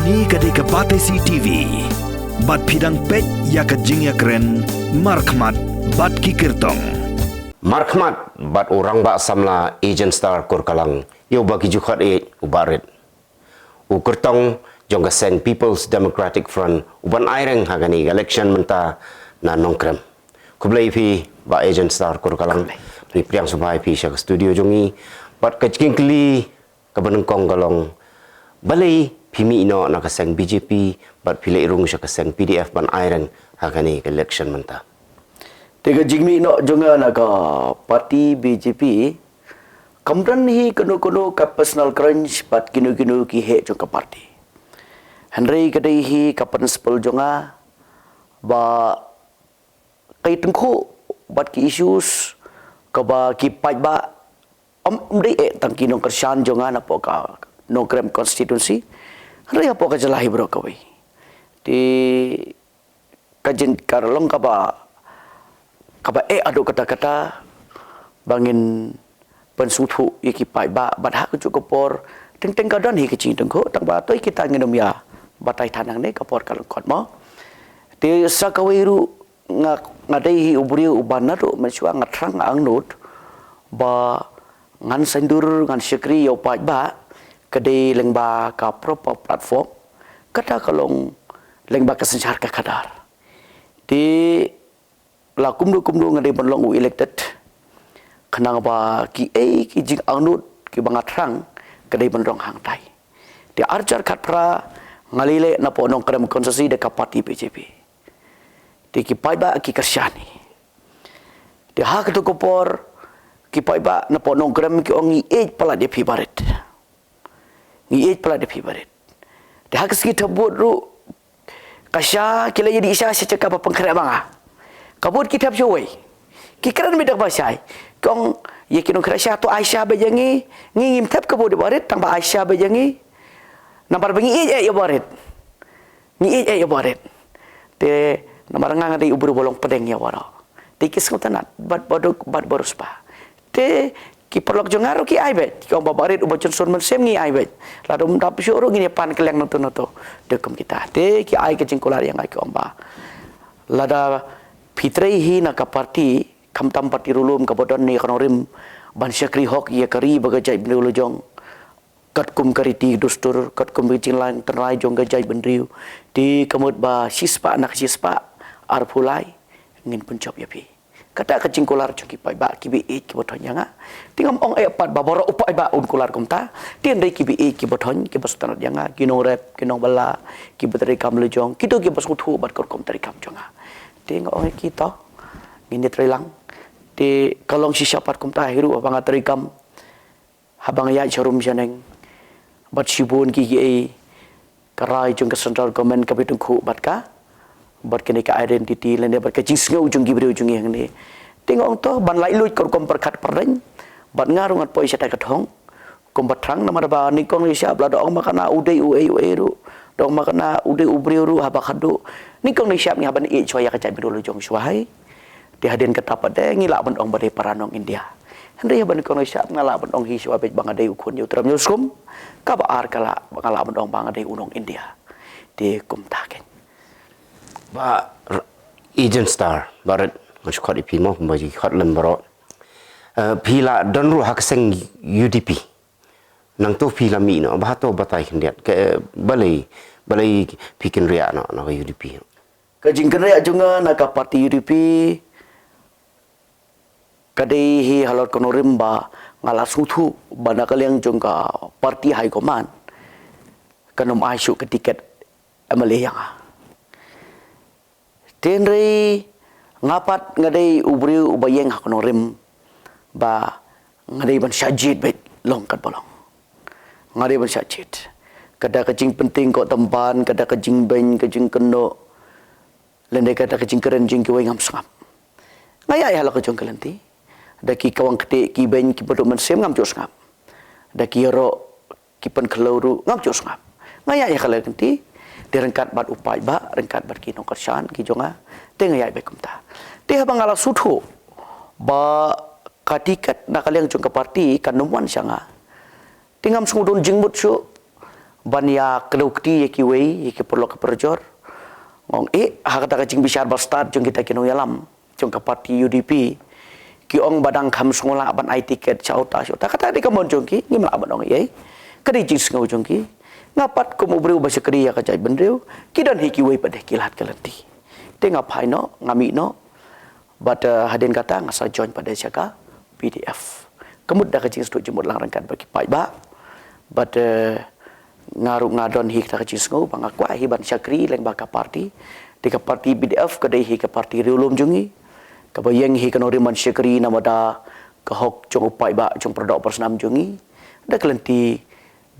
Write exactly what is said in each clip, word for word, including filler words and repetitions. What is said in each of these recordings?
Hi ka dei ka Batesi T V. Bad phi dang peit ïa ka jingïakren markhmat bad ki kyrtong. Markhmat bad u rangbah samla Agent Star Kurkalang, ïa uba ki ju khot ïa u Bah Rit. U kyrtong jong ka seng People's Democratic Front, uban aireng ha kane ka election mynta na Nongkrem. Khublei phi Bah Agent Star Kurkalang. Khublei. Phi pdiang sngewbha ïa phi sha ka studio jong ngi. Bad ka jingkylli kaba nyngkong ka long, balei phi mih noh na ka seng B J P bad phi leit rung sha ka seng P D F ban aireng ha kane ka election mynta? Te ka jingmih noh jong nga na ka party B J P kam don hi kano kano ka personal grudge bad kino kino ki heh jong ka party. Hynrei ka dei hi ka principle jong nga ba ka ïatyngkhuh bad ki issues kaba ki paidbah, ym dei eh tang ki nongkyrshan jong nga napoh ka Nongkrem constituency, hynrei hapoh ka jylla hi baroh kawei. Te ka jing ka long kaba, kaba eh haduh katta katta ba ngin pynsngewthuh ïa ki paidbah bad ha kajuh ka por teng teng ka don hi ka jingïatyngkhuh, tang ba to ïa kita ngin ym ïa batai than hangne, ka por ka lyngkot mo. Te sa kawei ruh nga, nga dei hi u briew uba naduh mynshuwa nga thrang angnud ba ngan saiñdur, ngan shakri ïa u paidbah, ka dei lyngba ka proper platform, kata ka long lyngba ka synshar ka khadar. Te la kumno kumno nga dei ban long u elected, khnang ba kiei ki jingangnud kiba nga thrang ka dei ban long hangtai. Te ar hajar khatphra nga leit leh napoh Nongkrem constituency da ka party B J P. Te ki paidbah ki kyrshan hi. Te ha kato ka por ki paidbah napoh Nongkrem ki ong, ngi ïeit palat ïa phi Bah Rit. Ngi ïeit palat ïa phi Bah Rit. Te ha ka sngi thep vote ruh ka sha ki la ïa dih sha sha jaka ba pynkhreh ba nga. Ka vote ki thep shawei. Ki kren beit da kaba shai. Ki ong ïa ki nongkhreh sha, to ai sha beit ïa ngi. Ngi ngim thep ka vote ïa Bah Rit, tang ba ai sha beit ïa ngi. Namar ba ngi ïeit eh ïa Bah Rit. Ngi ïeit eh ïa Bah Rit. Te namar nga nga dei u briew ba long pdeng ïa baroh. Te ki sngewtynnat bad baduk bad baruspa. Te ki paralok jong nga ruh ki ai beit, ki ong ba Bah Rit uba Johnson Mynsiem, ngi ai beit. Lada um dap shuh ruh ngin ïa pan kylleng nato nato. Te kum kita te ki ai ka jingkular ïa nga, ki ong ba lada phi trei hi na ka party, khamtam party ruh lum, kaba don ne ka nongrim ban shakri hok ïa ka ri bad ka jaitbynriew la jong, katkum ka riti dustur, katkum ka jinglong tynrai jong ka jaitbynriew, te ka mut ba shispah na ka shispah arphew lai ngin pynjop ïa phi. Kata ka jingkular jong ki paidbah kiba ïeit kiba thoiñ ïa nga. Te ngam ong eh pat ba baroh u paidbah un kular kumta. Te hynrei kiba ïeit kiba thoiñ, kiba sngewtynnat ïa nga, ki nongrep, ki nongbylla, kiba trei kam la jong, kito kiba sngewthuh bad ka rukom trei kam jong nga. Te nga ong eh, kito ngin ïa trei lang. Te ka long shisha pat kumta hi ruh, haba nga trei kam, haba nga ïaid sharum shaneng bad shibun ki, kiei, ka rai jong ka central government kaba ïatyngkhuh bad ka, bad kane ka identity lane bad ka jingsngew jong ki briew jong ngi hangne. Te nga ong to ban laitluid ka rukom pyrkhat pyrdaiñ, bad nga ruh ngan poi shatai ka thong kumba thrang, namar ba nyngkong nyngshap lada ong ma kane u dei uei uei ruh, da ong ma kane u dei u briew ruh, haba khadduh nyngkong nyngshap ngi hap ban ïeit shuwa ïa ka jaitbynriew la jong shuwa hi. Te hadien kata pat de ngi lah ban ong ba dei para nong India. Hynrei haba nyngkong nyngshap nga lah ban ong hi shuwa beit ba nga dei u khun ïa u Trai Mynsiem. Kaba ar ka lah, nga lah ban ong ba nga dei u nong India. Te kumta kein. Bah Agent Star, Bah Rit, ngan shu khot ïa phi mo, kumba ki khot lem baroh. Eh, phi la don ruh ha ka seng U D P. Nangta phi la mih noh, bad hato batai khyndiat, ka, balei, balei phi kynriah noh na ka U D P? Ka jingkynriah jong nga na ka party U D P ka dei hi halor ka nongrim ba nga la sngewthuh ba na ka liang jong ka party high command kan ym ai shuh ka tiket M L A ïa nga. Te hynrei nga pat nga dei u briew uba ïeng ha ka nongrim ba nga dei ban shah jied beit long katba long. Nga dei ban shah jied. Ka da ka jingpynting ko tymban, ka da ka jingbeiñ, ka jingkynnoh, lane ka da ka jingkren jong kiwei, ngam sngap. Nga ïaid halor ka jong ka lynti. Da ki kawang ktieh, ki beiñ, ki bynduh mynsiem, ngam ju sngap. Da ki ïaroh, ki pynkhlaiñ ruh, ngam ju sngap. Nga ïaid ïa ka lynti, te ryngkat bad u paidbah, ryngkat bad ki nongkyrshan ki jong nga, te nga ïaid beit kumta. Te haba nga la sngewthuh ba ka tiket na ka liang jong ka party kan ym wan sha nga, te ngam sngewdon jingmut shuh ban ïa kdew kti ïa kiwei, ïa ki paralok ki parajor. Nga ong eh, ha kata ka jingbishar ba stad jong kita ki nongïalam jong ka party U D P, ki ong ba dang kham sngewlah ban ai tiket sha uta sha uta. Kata dei ka mon jong ki, ngim lah ban ong ei ei. Ka dei jingsngew jong ki. Nga pat kum u briew ba shakri ïa ka jaitbynriew, ki don hi kiwei pat de ki lad ka lynti. Te nga phai noh, nga mih noh. Bad, eh, hadien kata nga sa join pat de sha ka P D F. Ka mut da ka jingsdang jingmut lang ryngkat bad ki paidbah. Bad, eh, nga ruh nga don hi kata ka jingsngew ba nga kwah hi ban shakri lyngba ka party. Te ka party P D F ka dei hi ka party riewlum jong ngi, kaba ïeng hi ka nongrim ban shakri namar da ka hok jong u paidbah, jong u paradoh parasnam jong ngi. Da ka lynti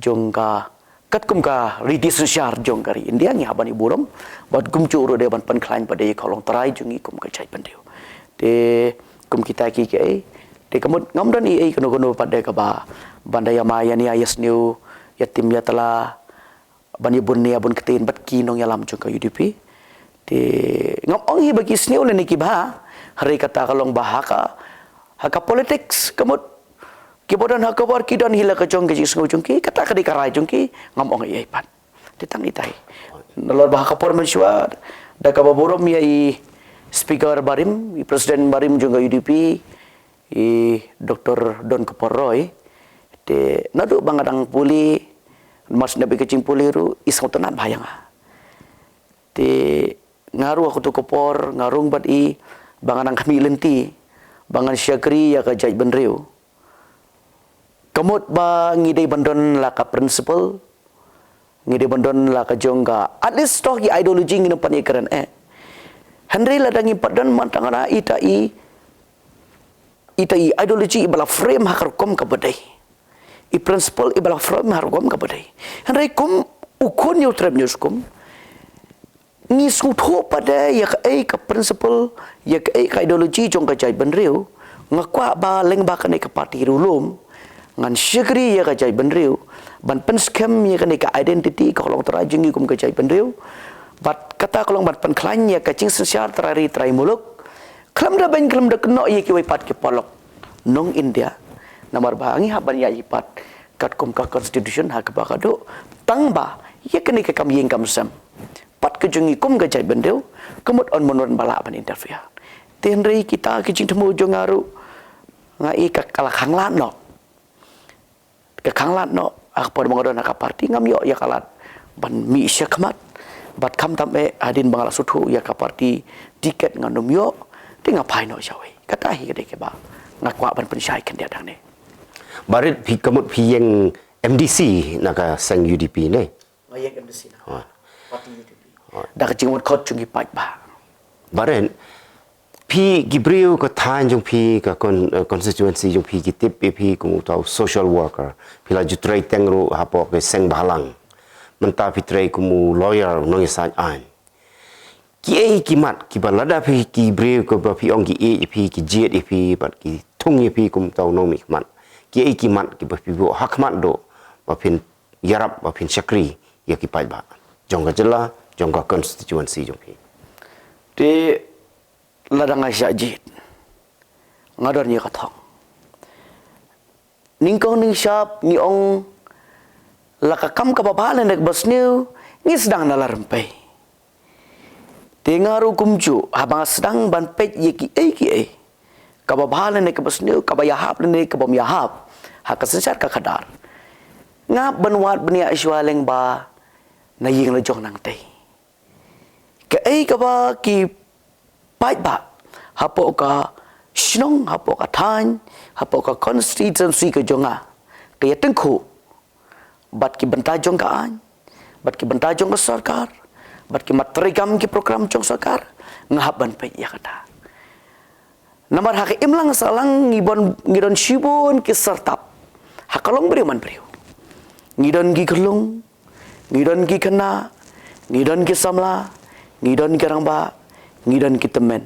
jong ka, katkum ka riti synshar jong ka ri India, ngi hap ban ïa burom. Bad kumjuh ruh dei ban pynkhlaiñ pat de ïa ka longtrai jong ngi kum ka jaitbynriew. Te kum kita kiei kiei, te ka mut ngam don ei ei kano kano pat de kaba ban da ïa ma ïa nia ïa sniew, ïa tim ïa tla, ban ïa bun nia bun ktien bad ki nongïalam jong ka U D P. Te ngam ong hi ba ki sniew lane ki bha, hynrei kata ka long ba ha ka, ha ka politics ka mut kiba don ha ka bor ki don hi la ka jong ka jingsngew jong ki, kata ka dei ka rai jong ki, ngam ong ei ei pat. Te tang ita hi. Nalor ba ha ka por mynshuwa, da kaba burom ïa i speaker barim, i president barim jong ka U D P, i Doctor Donkupor Roy. Te naduh ba nga dang pule, mar shen ba ka jingpule ruh i sngewtynnat bha ïa nga. Te nga ruh ha kato ka por nga rung bad i ba ngan nang khmih lynti ba ngan shakri ïa ka jaitbynriew. Ka mut ba ngi dei ban don la ka principle, ngi dei ban don la ka jong ka, at least to ki ideology ngin ym pan ïakren eh. Hynrei lada ngim pat don, man tang na ita i, ita i ideology iba la frame ha ka rukom kaba dei, i principle iba la frame ha ka rukom kaba dei. Hynrei kum u khun ïa u trep ïa u skum, ngi sngewthuh pat de ïa kaei ka principle, ïa kaei ka ideology jong ka jaitbynriew. Nga kwah ba lyngba kane ka party riewlum ngan shakri ïa ka jaitbynriew, ban pynskhem ïa kane ka identity ka longtrai jong ngi kum ka jaitbynriew. Bad kata ka long ban pynkhlaiñ ïa ka jingsynshar trai ri trai muluk, khlem da beiñ khlem da kynnoh ïa kiwei pat ki paralok nong India. Namar ba ngi hap ban ïaid pat katkum ka constitution ha kaba ka duh, tang ba ïa kane ka kam ïing kam sem pat ka jong ngi kum ka jaitbynriew, ka mut un mynno ba lah ban interfere. Te hynrei kita ki jingthmu jong nga ruh, nga i ka, ka la khanglad noh. Ka khanglad noh, ha ka por ba nga don ha ka party ngam ïoh ïa ka lad ban mih shakhmat. Bad khamtam eh hadien ba nga la sngewthuh ïa ka party ticket ngan ym ïoh, te nga phai noh shawei. Kata hi ka dei kaba nga kwah ban pynshai khyndiat hangne. Barit phi ka mut phi ïeng M D C na ka seng U D P ne? Nga ïeng M D C na. Ah. Party U D P. Ah. Da ka jingmut khot jong ki paidbah. Barit, phi ki briew ka thaiñ jong phi, ka con-, eh, constituency jong phi ki tip ïa phi kum uta u social worker. Phi la ju trei teng ruh hapoh ka seng bhalang. Mynta phi trei kum u lawyer, u nongïasaid aiñ. Kiei ki mat kiba lada phi ki briew kiba phi ong ki ïeit ïa phi, ki jied ïa phi bad ki thung ïa phi kum uta u nongmihkhmat, kiei ki mat kiba phi buh ha khmat duh ba phin ïarap, ba phin shakri ïa ki paidbah jong ka jylla, jong ka constituency jong phi? Te lada nga shah jied, nga don ïa ka thong. Nyngkong nyngshap ngi ong, la ka kam kaba bha lane kaba sniew ngi sdang na la rympei. Te nga ruh kumjuh, haba nga sdang ban peit ïa kiei kiei, kaba bha lane kaba sniew, kaba ïahap lane kaba ym ïahap ha ka synshar ka khadar, nga hap ban wad bniah shuwa lyngba na ïing la jong nangtei. Kaei kaba ki paidbah hapoh ka shnong, hapoh ka thaiñ, hapoh ka constituency ka jong nga ka ïatyngkhuh bad ki bynta jong ka aiñ, bad ki bynta jong ka sorkar, bad ki mat treikam, ki program jong sorkar, nga hap ban peit ïa kata. Namar ha ka imlang sahlang ngi bun, ngi don shibun ki syrtap ha ka long briew man briew. Ngi don ki khyllung, ngi don ki khynnah, ngi don ki samla, ngi don ki rangbah, ngi don ki tymmen.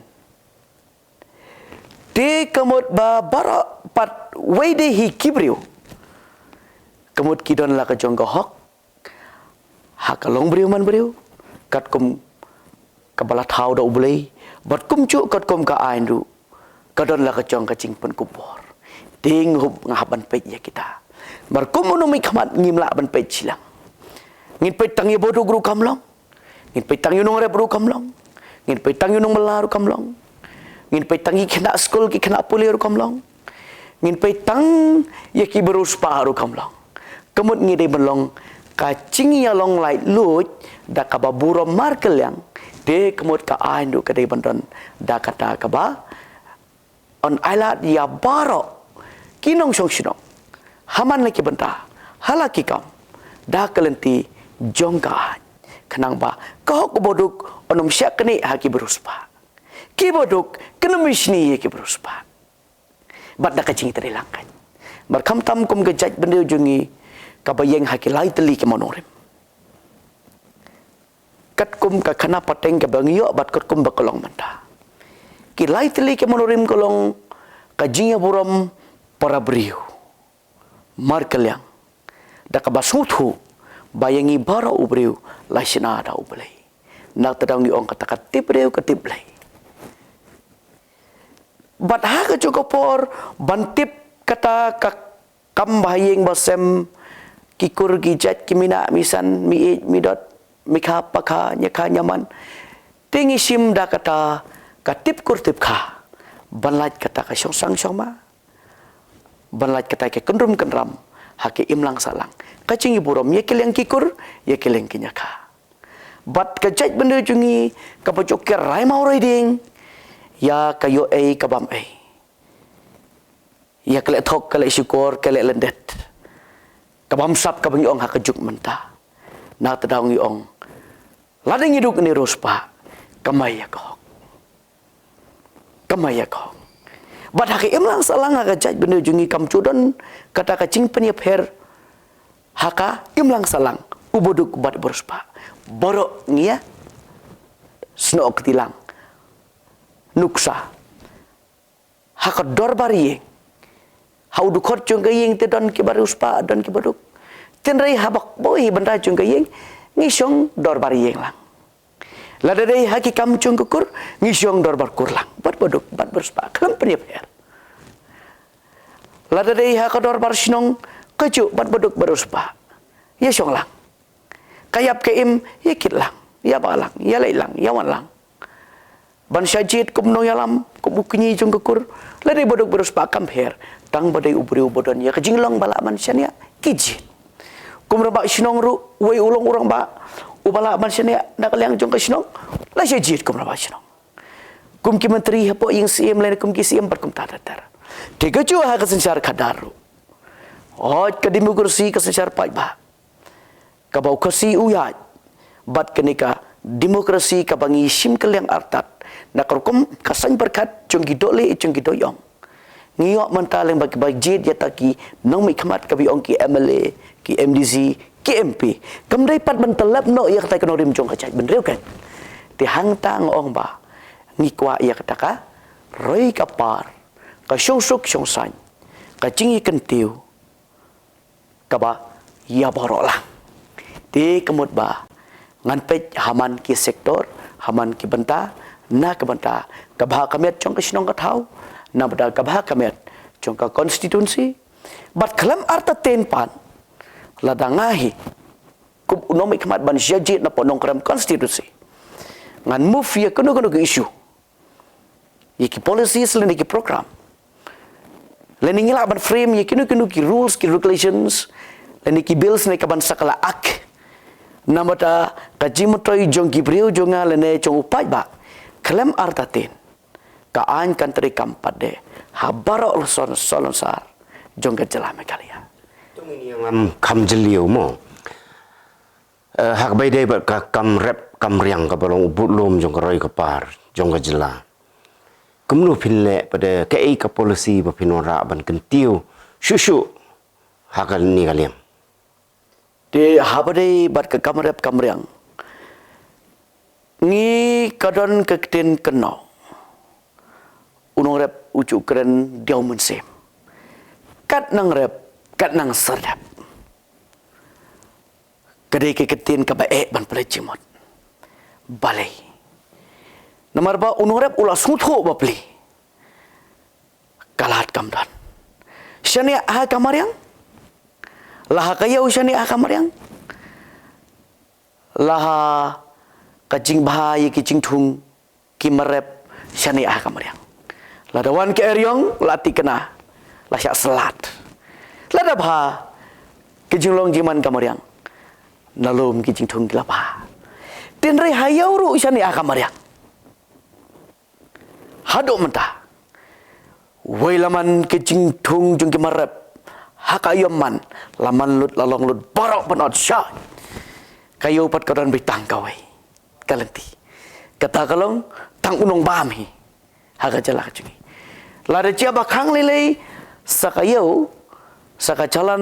Te ka mut ba baroh pat wei de hi ki briew, ka mut ki don la ka jong ka hok ha ka long briew man briew, katkum kaba la thaw da U Blei, bad kumjuh katkum ka aiñ ruh ka don la ka jong ka jingpynkup bor. Te nga hap, nga hap ban peit ïa kita. Namar kum u nongmihkhmat ngim lah ban peit shiliang. Ngin peit tang ïa u baduk ruh kam long. Ngin peit tang ïa u nongrep ruh kam long. Ngin peit tang ïa u nongbylla ruh kam long. Ngin peit tang ïa ki khynnah skul, ki khynnah pule ruh kam long. Ngin peit tang ïa ki bariewspah ruh kam long. Ka mut ngi dei ban long ka jingïalong laitluid da kaba burom markylliang. Te ka mut ka aiñ ruh ka dei ban don da kata kaba yn ailad ïa baroh ki nongshong shnong ha man la ki bynta, ha la ki kam, da ka lynti jong ka aiñ, khnang ba ka hok u baduk un ym shah knieh ha ki bariewspah. Ki baduk kin ym mihsngi ïa ki bariewspah. Bad da ka jingïatreilang kan, bad khamtam kum ka jaitbynriew jong ngi kaba ïeng ha ki lai tylli ki mawnongrim, katkum ka khana pateng kaba ngi ïoh bad katkum ba ka long mynta, ki lai tylli ki mawnongrim ka long ka jingïaburom para briew markylliang, da kaba sngewthuh ba ïa ngi baroh u briew la shna da U Blei. Na kata daw ngi ong kata ka tip briew ka tip Blei. Bad ha kajuh ka por ban tip kata ka kam ba ha ïing ba sem, ki kur ki jait, ki minah misan, mi ïeit mi dot, mi kha pakha, ñia kha ñia man, te ngi shim da kata ka tip kur tip kha ban lait kata ka shongsang shongma, ban lait kata ka kynrum kynram ha ka imlang sahlang, ka jingïaburom ïa ki liang ki kur, ïa ki liang ki ñia kha. Bad ka jaitbynriew jong ngi kaba ju ker rai maw rai dieng ïa ka ïoh ei ka bam ei, ïa ka leh thok, ka leh shukor, ka leh lyndet, ka bam sap kaba ngi ong ha ka juk mynta. Na kata daw ngi ong, lada ngi duk ne riewspah, kamai ïa ka hok. Kamai ïa ka hok. Bad ha ka imlang sahlang ha ka jaitbynriew jong ngi kam ju don kata ka jingpynïapher ha ka imlang sahlang u baduk bad u bariewspah. Baroh ngi ïa snoh kti lang. Nuksa ha ka dorbar ïing, ha u dkhot jong ka ïing te don ki bariewspah, don ki baduk. Tynrai ha bak boi bynta jong ka ïing ngi shong dorbar ïing lang. Lada dei ha ki kam jong ka kur ngi shong dorbar kur lang, bad baduk bad bariewspah khlem pynïapher. Lada dei ha ka dorbar shnong, kajuh bad baduk bariewspah ïa shong lang. Ka ïap ka im ïa kit lang, ïa bah lang, ïa leit lang, ïa wan lang. Ban shah jied kum nongïalam, kum u kñi jong ka kur, lada dei baduk bariewspah kam pher, tang ba dei u briew ba don ïa ka jinglong ba lah ban shaniah, ki jied. Kum rangbah shnong ruh, uwei u long u rangbah uba lah ban shaniah na ka liang jong ka shnong, la shah jied kum rangbah shnong. Kum ki myntri hapoh ïing syiem lane kum ki syiem bad kumta ter ter. Te kajuh ha ka synshar khadar ruh. Hooid, ka demokrasi ka synshar paidbah kaba u Khasi u ïaid, bad kane ka demokrasi kaba ngi shim kylliang artat na ka rukom ka saiñ pyrkhat jong ki dohlieh jong ki dohïong. Ngi ïoh mynta lyngba kiba jied ïa ta ki nongmihkhmat kaba ong ki M L A, ki M D C, ki M P. Kam dei pat ban tyllep noh ïa kata ka nongrim jong ka jaitbynriew kan. Te hangta nga ong ba ngi kwah ïa kata ka roi ka par, ka shongsuk shongsaiñ, ka jingïakyntiew kaba ïa baroh lang. Te ka mut ba ngan peit ha man ki sektor, ha man ki bynta, na ka bynta ka bha ka miat jong ka shnong ka thaw, na bynta ka bha ka miat jong ka constituency. Bad khlem artatien pat, lada nga hi kum u nongmihkhmat ban shah jied na poh Nongkrem constituency, ngan move ïa kano kano ka issue, ïa ki policies lane ki program, lane ngi lah ban frame ïa kino kino ki rules, ki regulations, lane ki bills ne ka ban sa ka la ak, na bynta ka jingmyntoi jong ki briew jong nga lane jong u paidbah, khlem artatien, ka aiñ kan treikam pat de ha baroh la son solonsar jong ka jylla Meghalaya. To ngin ïa ngam kham jylliew mo. Eh, ha kaba ïadei bad ka kam rep kam riang kaba long u budlum jong ka roi ka par jong ka jylla, kumno phin leh pat de, kaei ka policy ba phin wanrah ban kyntiew shuh shuh ha kane ka liang? Te haba ïadei bad ka kam rep kam riang, ngi ka don ka ktien kynnoh, u nongrep u ju kren diaw mynsiem. Kat nang rep, kat nang serdep. Ka dei ka ktien kaba eh ban pynleit jingmut. Balei? Namar ba u nongrep u la sngewthuh bapli. Ka lad kam don. Shaniah ha ka mariang. La ha ka ïew shaniah ha ka mariang. La ha ka jingbha ïa ki jingthung ki marep shane ha ka mariang. Lada wan ka eriong la tikna, la shah slat. Lada bha ki jinglong jingman ka mariang, na lum ki jingthung ki la bha. Tynrai ha ïew ruh shane ha ka mariang. Haduh mynta, wei la man ki jingthung jong ki marep ha ka ïoh man, la man lut la long lut baroh ban ot shah. Ka ïew pat ka don beit tang kawei ka lynti. Kata ka long tang u nongbam hi ha ka jylla ka jong ngi. Lada jia ba khang lei lei sa ka ïew, sa ka jylla,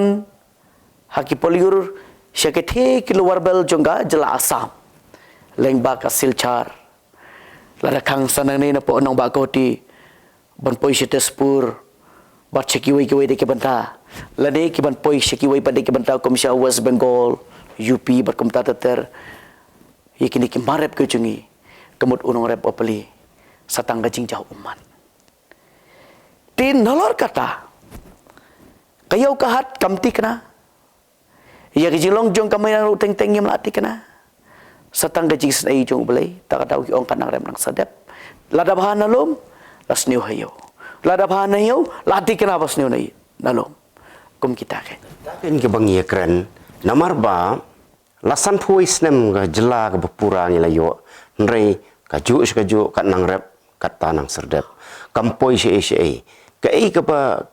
ha ki pohliew sha ki thik ki Lower Belt jong ka jylla Assam, lyngba ka Silchar. Lada khang sa nangne na poh Nongbah Koti ban poi sha Tezpur bad sha kiwei kiwei de ki bynta, lane ki ban poi sha kiwei pat de ki bynta kum sha West Bengal, U P bad kumta ter ter. Ïa kine ki marep ka jong ngi, ka mut u nongrep u plie sa tang ka jingjaw ummat. Te nalor kata, ka ïew ka hat kam tikna. Ïa ka jinglong jong ka mariang ruh teng teng ngim lah tikna. Sa tang ka jingsnei jong U Blei, ta ka daw ki ong ka nang rep nang sdep. Lada bha na lum, la sniew ha ïew. Lada bha na ïew, la tikna ba sniew na lum. Kum kita kein. Kein kaba ngi ïakren, namar ba la sanphew wei snem ka jylla kaba pura ngi la ïoh. Hynrei kajuh sha kajuh, kat nang rep, kat ta nang sdep. Kam poi shaei shaei. Kaei kaba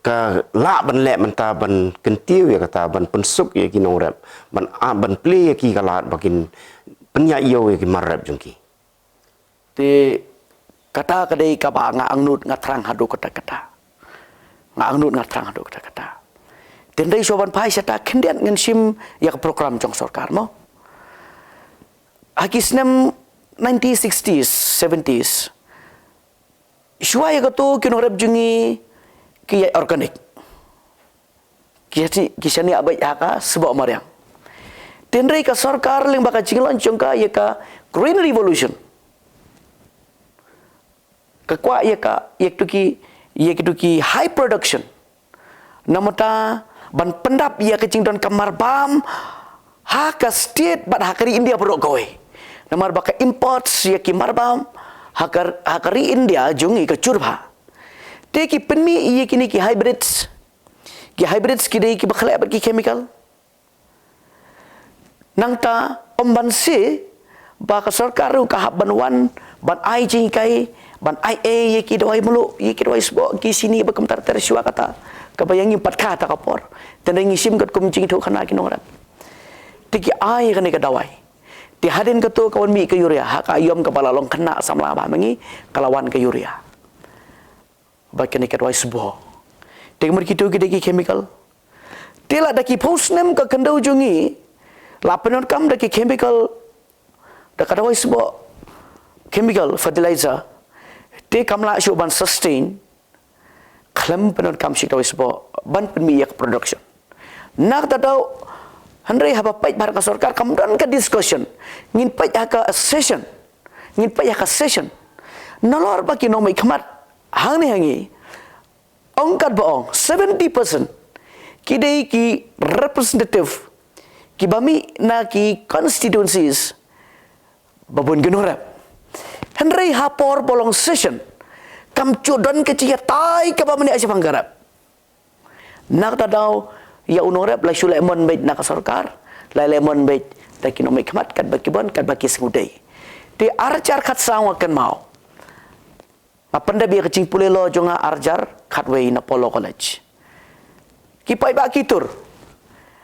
ka lah ban leh mynta ban kyntiew ïa kata, ban pynsuk ïa ki nongrep, ban, ah, ban plie ïa ki ka lad ba kin pynïaid ïew ïa ki marep jong ki. Te kata ka dei kaba nga angnud nga thrang haduh katta katta. Nga angnud nga thrang haduh katta katta. Tynrai shuwa ban phai shata khyndiat ngan shim ïa ka program jong sorkar mo. Ha ki snem nineteen sixties, seventies, shuwa ïa kato ki nongrep jong ngi ki ïaid organic. Ki shaniah, ki shaniah beit ha ka sboh mariang. Tynrai ka sorkar lyngba ka jinglong jong ka ïa ka Green Revolution, ka kwah ïa ka, ïa kitu ki, ïa kitu ki high production. Namar ta ban pyndap ïa ka jingdon ka marbam ha ka state bad ha ka ri India baroh kawei. Namar ba ka imports ïa ki marbam ha ka, ha ka ri India jong ngi ka jur bha. Te ki pynmih ïa kine ki hybrids. Ki hybrids ki dei kiba khleh bad ki chemical. Nangta ym ban shu ba ka sorkar ruh ka hap ban wan ban ai jinghikai, ban ai ei ïa ki dawai mluh, ïa ki dawai sboh, ki sini ba kumta ter shuwa kata, kaba ïa ngim pat kha ta ka por. Tynrai ngi shim katkum jingïathuhkhana ki nongrep. Te ki ai kane ka dawai. Te hadien kato ka wan mih ka urea, ha ka aïom kaba la long khynnah samla bha ma ngi, ka la wan ka urea. Bad kane ka dawai sboh. Te ka mut kito ki dei ki chemical. Te la da ki phew snem ka khyndew jong ngi la pyndonkam da ki chemical, da ka dawai sboh, chemical fertilizer. Te kam lah shuh ban sustain khlem pyndonkam shi dawai sboh ban pynmih ïa ka production. Na kata daw, hynrei haba peit bha ka sorkar kam don ka discussion. Ngin peit ha ka session. Ngin peit ha ka session. Nalor ba ki nongmihkhmat hangne ha ngi, ong katba ong, seventy percent ki dei ki representative kiba mih na ki constituencies ba bun ki nongrep. Hynrei ha por ba long session, kam ju don ka jingïatai kaba mynta shaphang ka rep. Na kata daw, ïa u nongrep la shu leh mon beit na ka sorkar, la leh mon beit da ki nongmihkhmat, katba ki bun, katba ki sngewdei. Te arjar khatsaw nga kynmaw, nga pyndep ïa ka jingpule law jong nga arjar khatwei na Polo College. Ki paidbah ki tur.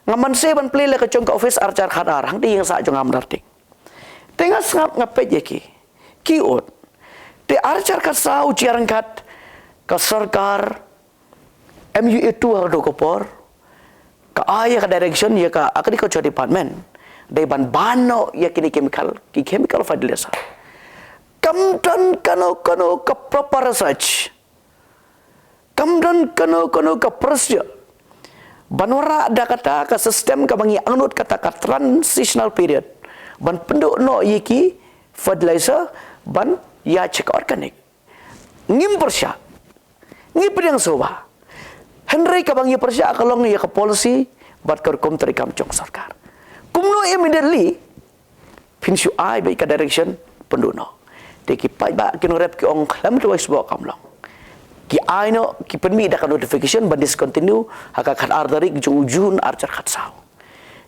Nga mynshwa ban plie la ka jong ka office arjar khatar, hangta ïing sah jong nga Mawryngkneng. Te nga sngap nga peit ïa ki, ki ud. Te arjar khatsaw jia ryngkat ka sorkar, M U A two ha kato ka por, ka ai ïa ka direction ïa ka Agriculture Department, dei ban ban noh ïa kine chemical, ki chemical fertilizer. Kam don kano kano ka proper research. Kam don kano kano ka procedure ban wanrah da kata ka system kaba ngi angnud kata ka transitional period ban pynduh noh ïa ki fertilizer ban ïa check organic. Ngim pyrshah. Ngi pdiang shuwa. Hynrei kaba ngi pyrshah ka long ïa ka policy bad ka rukom treikam jong sorkar. Kumno immediately Phin shu ai beit ka direction, pynduh noh. Te ki paidbah ki nongrep ki ong khlem da wai sboh kam long. Ki ai noh, ki pynmih da ka notification ban discontinue ha ka khatar tarik jong u June arhajar khatsaw.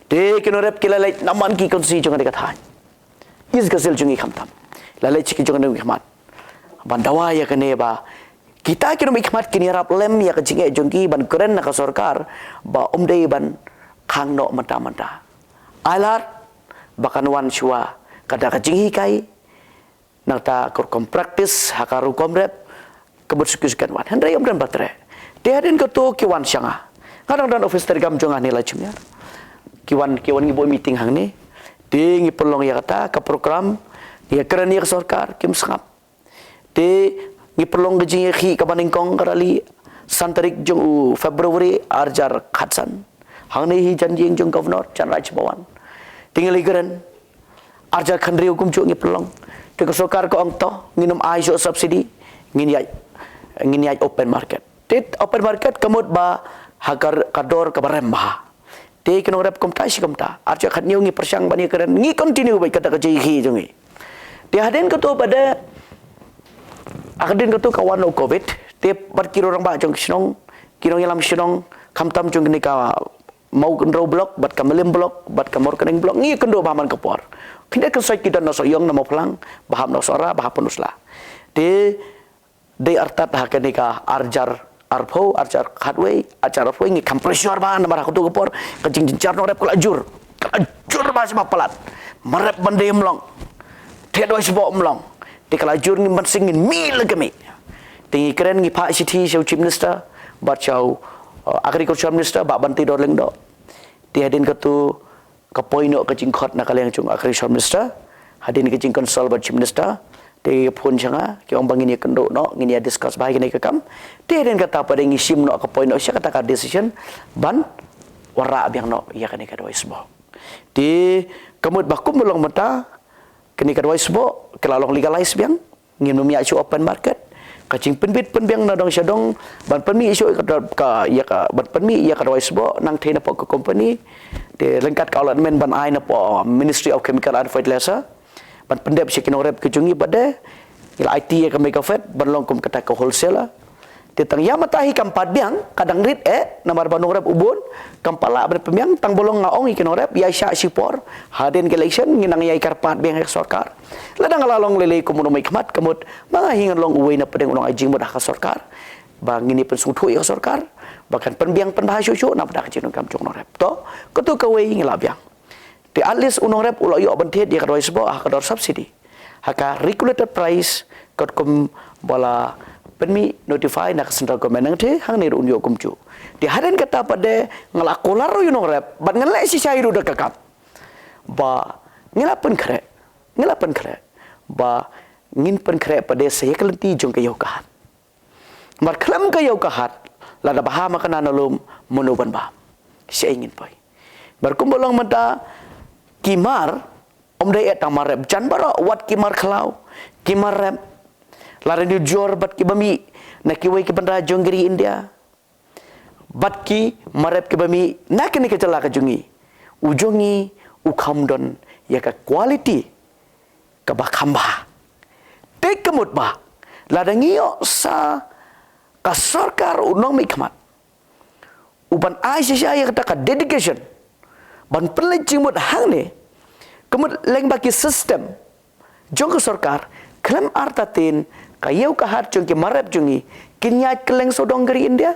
Te ki nongrep ki la leit namar ki constituency jong kane ka thaiñ. East Khasi Hills jong ngi khamtam. La leit sha ki jong kane ka khmat ban dawa ïa kane ba kita ki nongmihkhmat kin ïarap lem ïa ka jingeh jong ki ban kren na ka sorkar ba ym dei ban khang noh mynta mynta. Ai lad ba kan wan shuwa kata ka jinghikai, nangta ka rukom practice ha ka rukom rep, ka mut shu ki shu kan wan. Hynrei ym don ba treh. Te hadien kato ki wan sha nga. Nga dang don office Trengam jong nga hangne la jingïar. Ki wan, ki wan ngi buh meeting hangne. Te ngi pynlong ïa kata ka program, ïa kren ïa ka sorkar, kim sngap. Te ngi pynlong ka jingïakhih kaba nyngkong, ka rally, san tarik jong u February arhajar khatsan. Hangne hi jan ïing jong Governor, jan Raj Bhavan. Te ngi la kren arhajar khathynriew kumjuh ngi pynlong. Te ka sorkar ka ong to, ngin ym ai shuh subsidy, ngin ïaid, ngin ïaid open market. Te open market ka mut ba ha ka, ka dor kaba rem bha. Te ki nongrep kumta shi kumta. Arhajar khathynñiew ngi pyrshang ban ïakren, ngi continue beit kata ka jingïakhih jong ngi. Te hadien kato pat de, hadien kato ka wan u Covid, te bad ki rangbah jong ki shnong, ki nongïalam shnong, khamtam jong kane ka Mawkynrew block, bad ka Mylliem block, bad ka Mawryngkneng block, ngi ïakynduh bha man ka por. Khyndiat khynsoit ki don na Sohiong, na Mawphlang, ba hap na Sohra, ba hap na Usla. Te dei artat ha kane ka arhajar arphew, arhajar khatwei, arhajar arphew, ngi kham pressure bha namar ha kato ka por ka jingjynjar nongrep ka la jur, ka la jur bha sha ba palat. Marep ban dei ym long, thied wai sboh ym long. Te ka la jur, ngim ban sing, ngin mih la ka mih. Te ngi kren, ngi phah shithi sha u Chief Minister bad sha u, uh, Agriculture Minister Bah Banteidor Lyngdoh. Te hadien kato ka poi noh ka jingkhot na ka liang jong u Agriculture Minister, hadien ka jingconsult bad Chief Minister, te ki phone sha nga, ki ong ba ngin ïakynduh noh, ngin ïa discuss bha ïa kane ka kam. Te hadien kata pat de ngi shim noh, ka poi noh sha kata ka decision ban wanrah biang noh ïa kane ka dawai sboh. Te ka mut ba kumba long mynta, kane ka dawai sboh ka la long legalize biang. Ngim nym ïaid shuh open market. Ka jingpynbit pynbiang na dong sha dong ban pynmih shuh ïa ka, ka, ïa ka, ban pynmih ïa ka dawai sboh nangthei napoh ka company. Te ryngkat ka allotment ban ai napoh Ministry of Chemical and Fertilizer ban pyndep sha ki nongrep ki jong ngi pat de. Ngi la aiti ïa ka Megafed ban long kum kata ka wholesaler. Te tang ïa mynta hi kam pat biang, ka dang rit eh, namar ba nongrep u bun, kam pat lah ban pynbiang, tang ba long nga ong ïa ki nongrep, ïa shah shipor, hadien ka election, ngin nang ïai kyrpad biang ïa ka sorkar. Lada nga la long lei lei kum u nongmihkhmat, ka mut ba nga hi ngan long uwei na pdeng u nongai jingmut ha ka sorkar. Ba ngin ïa pynsngewthuh ïa ka sorkar ba kan pynbiang pynbha shuh shuh na bynta ka jingdonkam jong u nongrep. To, kato kawei ngi la biang. Te at least u nongrep u la ïoh ban thied ïa ka dawai sboh ha ka dor subsidy, ha ka regulated price, katkum ba la pynmih notify na ka central government, nangthei hangne ruh un ïoh kumjuh. Te hadien kata pat de nga la kular ruh ïa u nongrep, bad ngan leh shisha hi ruh da ka kam ba ngi la pynkhreh, ngi la pynkhreh ba ngin pynkhreh pat de sa ïa ka lynti jong ka ïew ka hat. Namar khlem ka ïew ka hat, lada bha ma ka na na lum, mano ban bam? Shaei ngin poi? Namar kumba long mynta, ki mar, ym dei eh tang mar rep jan baroh, wat ki mar khlaw, ki mar rep, lada nujor bad kiba mih na kiwei ki bynta jong ka ri India, bad ki mar rep kiba mih na kane ka jylla ka jong ngi, u jong ngi u kham don ïa ka quality kaba kham bha. Te ka mut ba lada ngi ïoh sa ka sorkar u nongmihkhmat u ban ai shisha ïa kata ka dedication ban pynleit jingmut hangne, ka mut leng ba ki system jong ka sorkar khlem artatien, ka ïew ka hat jong ki mar rep jong ngi kin ïaid kylleng sawdong ka ri India.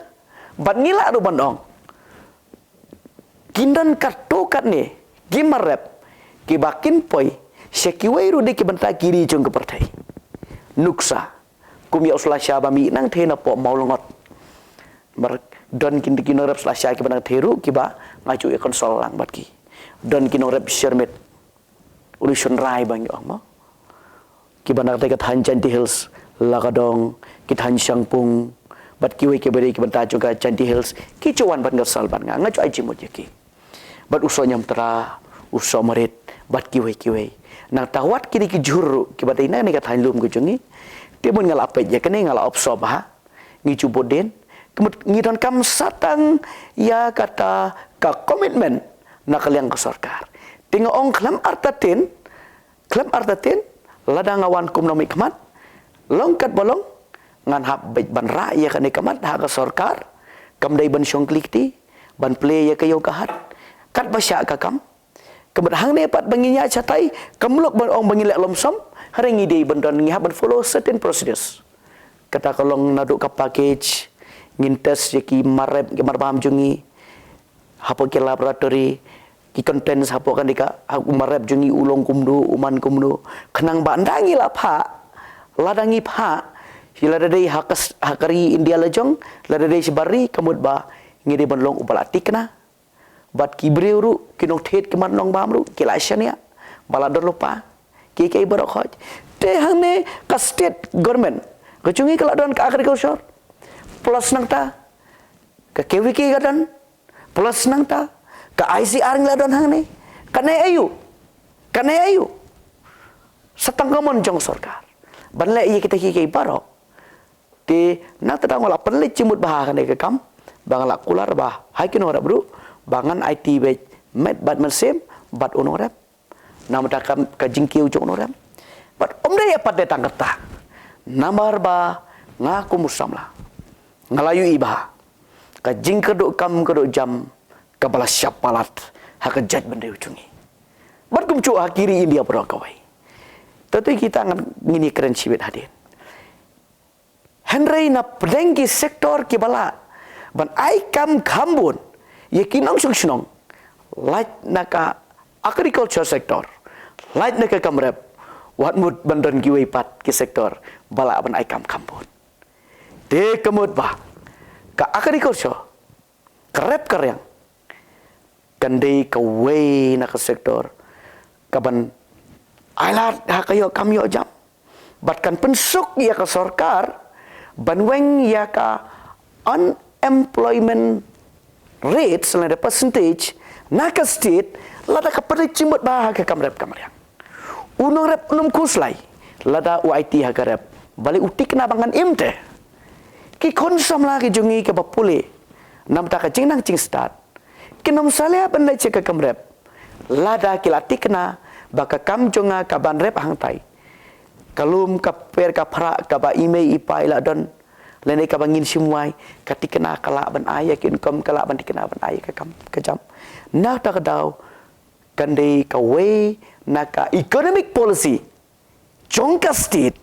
Bad ngi lah ruh ban ong, kin don katto katne ki mar rep kiba kin poi sha kiwei ruh de ki bynta ki ri jong ka pyrthei. Nuksa, kum ïa u slasha ba mih nangthei napoh Mawlyngot. Namar don ki, ki nongrep slasha kiba nangthei ruh kiba nga ju ïa consult lang bad ki. Don ki nongrep Shermit, u Nishon Rai ba ngi ong mo, kiba na katei ka thaiñ Jaintia Hills, Lakadong, ki thaiñ Shangpung, bad kiwei kiba dei ki bynta jong ka Jaintia Hills, ki ju wan ban consult bad nga, nga ju ai jingmut ïa ki. Bad u Soh Niamtra, u Soh Marit, bad kiwei kiwei. Nangta wat kine ki jhur ruh kiba dei na kane ka thaiñ lum ka jong ngi. Te mut nga la peit ïa kane, nga la observe bha. Ngi ju bud dien, ka mut ngi donkam sa tang ïa kata ka commitment na ka liang ka sorkar. Te nga ong khlem artatien, Lem artatien, lada nga wan kum nongmihkhmat, long kat ba long, ngan hap beit ban rah ïa kane ka mat ha ka sorkar, kam dei ban shong klikti, ban plie ïa ka ïew ka hat, kat ba shah ka kam. Ka mut hangne pat ba ngin ïaid shatai, kam lok ban ong ba ngin leh lump sum, hynrei ngi dei ban don, ngi hap ban follow certain procedures. Kata ka long naduh ka package, ngin test ïa ki mar rep, ki mar bam jong ngi, hapoh ki laboratory, ki contents hapoh kane ka, ha u mar rep jong ngi u long kumno, u man kumno. Khnang ba ynda ngi la phah, lada ngi phah, lada dei ha ka s-, ha ka ri India la jong, lada dei shabar ri, ka mut ba ngi dei ban long uba la thikna. Bad ki briew ruh, ki nongthied ki mar nongbam ruh, ki la shaniah ba la don lypa kiei kiei baroh khoit. Te hangne ka state government, ka jong ngi ka la don ka agriculture, plus nangta ka K V K ka don, plus nangta ka I C R ngi la don hangne. Kane aïu? Kane aïu? Sa tang ka mon jong sorkar ban leh ïa kita kiei kiei baroh. Te nangta nga la pynleit jingmut bha ha kane ka kam, ba nga la kular bha ha ki nongrep ruh, ba ngan aiti beit met bad mynsiem bad u nongrep. Namar ka, ka jingkiew jong u nongrep. Bad ym dei pat de tang kata. Namar ba nga kum u samla, nga la ïohi bha ka jingkyrduh kam kyrduh jam kaba la shah palat ha ka jaitbynriew jong ngi. Bad kumjuh ha ki ri India baroh kawei. Te to kita ngan, ngin ïakren shibit hadien. Hynrei na pdeng ki sector kiba lah ban ai kam kham bun ïa ki nongshong shnong, lait na ka agriculture sector, lait na ka kam rep, wat mut ban don kiwei pat ki sector ba lah ban ai kam kham bun. Te ka mut ba ka agriculture, ka rep ka riang, kan dei kawei na ka sector kaban ailad ha ka ïoh kam ïoh jam, bad kan pynsuk ïa ka sorkar ban weng ïa ka unemployment rate, lane percentage, na ka state, lada ka pynleit jingmut bha ha ka kam rep kam riang. U nongrep un ym khuslai lada u aiti ha ka rep, balei u thikna ba ngan im te. Ki khun samla ki jong ngi kiba pule namar ka jingnang jingstad, kin ym salia ban leit sha ka kam rep lada ki la thikna ba ka kam jong nga kaban rep hangtai, ka lum ka per ka phrah kaba i mei i pa i la don, lane kaba ngin shim wai, ka thikna ka lah ban ai ïa ki income, ka lah ban thikna ban ai ïa ka kam ka jam. Na kata ka daw, kan dei kawei na ka economic policy jong ka state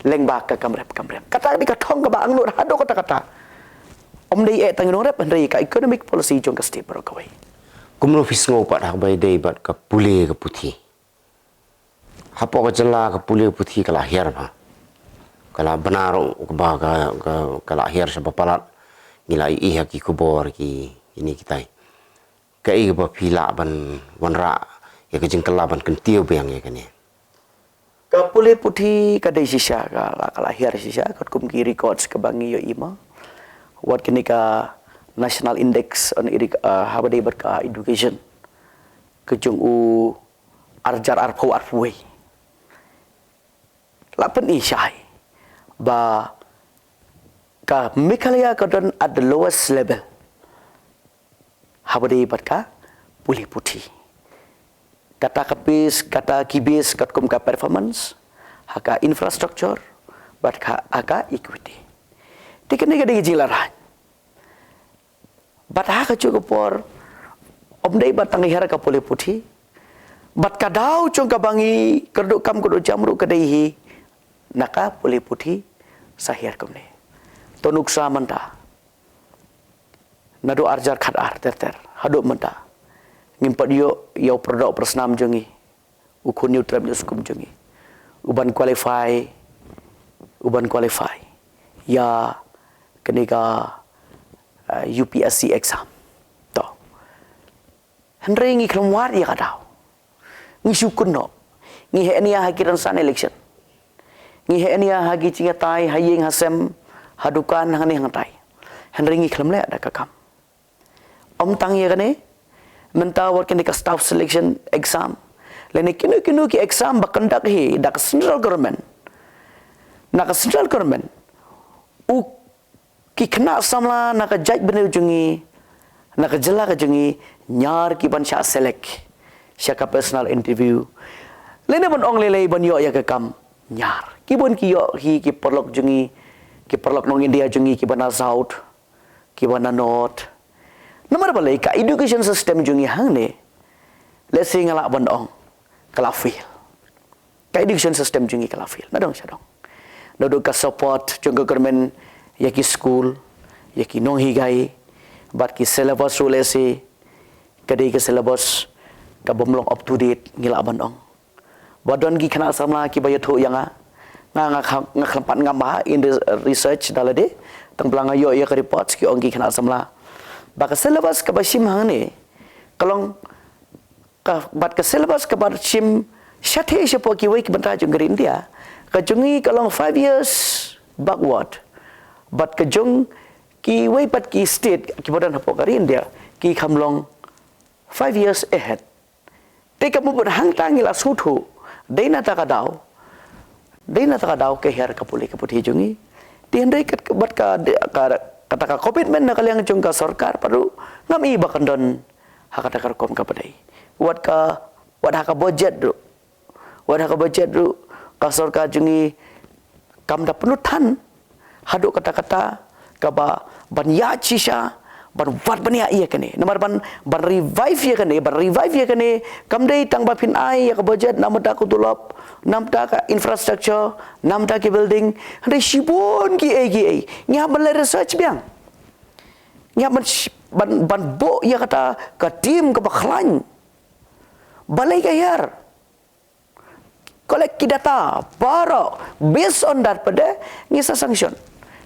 lyngba ka kam rep kam riang. Kata ka dei ka thong kaba angnud haduh katta katta. Ym dei eh tang ïa u nongrep, hynrei ka economic policy jong ka state baroh kawei. Kumno phi sngew pat ha kaba ïadei bad ka pule ka puthi? Hapoh ka jylla ka pule puthi ka la hiar bha. Ka la bna ruh kaba ka, ka, ka la hiar shibun palat. Ngi la ïohi ha ki khubor ki, kine kitai. Kaei kaba phi lah ban wanrah ïa ka jingkylla ban kyntiew biang ïa kane? Ka pule puthi ka dei shisha, ka la, ka la hiar shisha, katkum ki records kaba ngi ïohi ma. Wat kane ka National Index on Edu-, uh, haba ïadei bad ka education ka jong u arhajar arphew arphew wei. La pyni shai ba ka Meghalaya ka don at the lowest level haba ïadei bad ka pule puthi. Kata ka base, kata ki base katkum ka performance, ha ka infrastructure, bad ka, ha ka equity. Te kane ka dei ka jingïalehrain. Bad ha kajuh ka por, ym dei bad tang ka hiar ka pule puthi. Bad ka daw jong kaba ngi kyrduh kam kyrduh jam ruh ka dei hi na ka pule puthi sa hiar kumne. To nuksa mynta, naduh arhajar khatar ter ter haduh mynta, ngim pat ïoh ïa u pyrdoh pyrsnam jong ngi, u khun ïa u trep ïa u skum jong ngi, uban qualify, uban qualify ïa kane ka, uh, U P S C exam. To. Hynrei ngi khlem wad ïa ka daw. Ngi shu kynnoh. Ngi heh nia ha ki rynsan election. Ngi heh nia ha ki jingïatai ha ïing ha sem, ha dukan, hangne hangtai. Hynrei ngi khlem leh da ka kam. Ym tang ïa kane, mynta wat kane ka staff selection exam, lane kino kino ki exam ba conduct hi da ka central government, na ka central government, u ki khynnah samla na ka jaitbynriew jong ngi, na ka jylla ka jong ngi, ñiar ki ban shah select sha ka personal interview. Lane ban ong lei lei ban ïoh ïa ka kam ñiar. Ki bun ki ïoh hi ki paralok jong ngi, ki paralok nong India jong ngi kiba na south, kiba na north. Namar balei ka education system jong ngi hangne, let's say nga lah ban ong, ka la fail. Ka education system jong ngi ka la fail. Na dong sha dong. Naduh ka support jong ka government ïa ki school, ïa ki nonghikai, bad ki syllabus ruh, let's say, ka dei ka syllabus kabym long up to date, ngi lah ban ong. Ba don ki khynnah samla kiba ïathuh ïa nga. Nga, nga kha-, nga khlem pat ngam bha in re-, research da lade. Tang ba la nga ïoh ïa ka report ki ong ki khynnah samla ba ka syllabus kaba shim hangne ka long ka, bad ka syllabus kaba shim shathie shapoh kiwei ki bynta jong ka ri India, ka jong ngi ka long five years backward. Bad ka jong kiwei pat ki state kiba don hapoh ka ri India ki kham long five years ahead. Te ka mut hangta ngi la sngewthuh, dei na kata ka daw, dei na kata ka daw ka hiar ka pule ka puthi jong ngi. Te hynrei kat-, bad ka, ka, kata ka commitment na ka liang jong ka sorkar pat ruh ngam i ba kan don ha kata ka rukom kaba dei. Wat ka, wat ha ka budget ruh, wat ha ka budget ruh ka sorkar jong ngi kam da pynlut than haduh katta katta kaba ban ïaid shisha, ban wad ban ïaid ïa kane. Namar ban, ban revive ïa kane, ban revive ïa kane kam dei tang ba phin ai ïa ka budget namar ka tulop, namar ka infrastructure, namar ki building. Hynrei shibun kiei kiei ngi hap ban leh research biang. Ngi hap ban sh-, ban, ban buh ïa kata ka team kaba khlaiñ. Balei ka hiar? Collect ki data baroh, based on that pat de ngi sa sanction,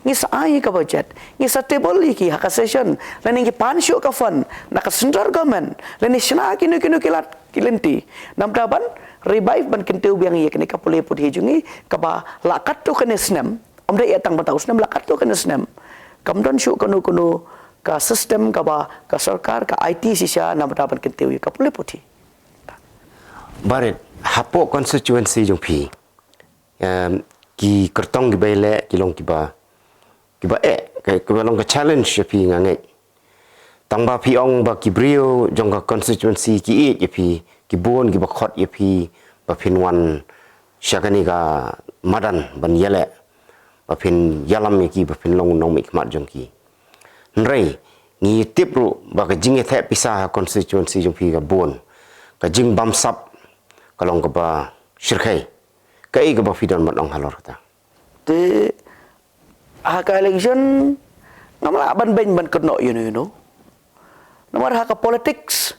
ngi sa ai ka budget, ngi sa table ïa ki ha ka session, lane ngi pan shuh ka fund na ka central government, lane shna kino kino ki lad ki lynti, namar ban revive, ban kyntiew biang ïa kane ka pule puthi jong ngi kaba la katto katne snem. Ym dei ïa tang ba tau snem, la katto katne snem kam don shuh kano kano ka system kaba ka sorkar ka aiti shisha namar ban kyntiew ïa ka pule puthi. Barit, hapoh constituency jong phi, em, ki kyrtong kiba ïaleh ki long kiba, kiba eh, ka, kiba long ka challenge ïa phi nga ngeit. Tang ba phi ong ba ki briew jong ka constituency ki ïeit ïa phi, ki bun kiba khot ïa phi ba phin wan sha kane ka madan ban ïaleh, ba phin ïalam ïa ki, ba phin long nongmihkhmat jong ki. Hynrei ngi tip ruh ba ka jingïatheh pisa ha constituency jong phi ka bun, ka jingbamsap ka long kaba shyrkhei. Kaei kaba phi don ban ong halor kata? Te ha ka election ngam lah ban beiñ ban kynnoh ïano ïano. Namar ha ka politics,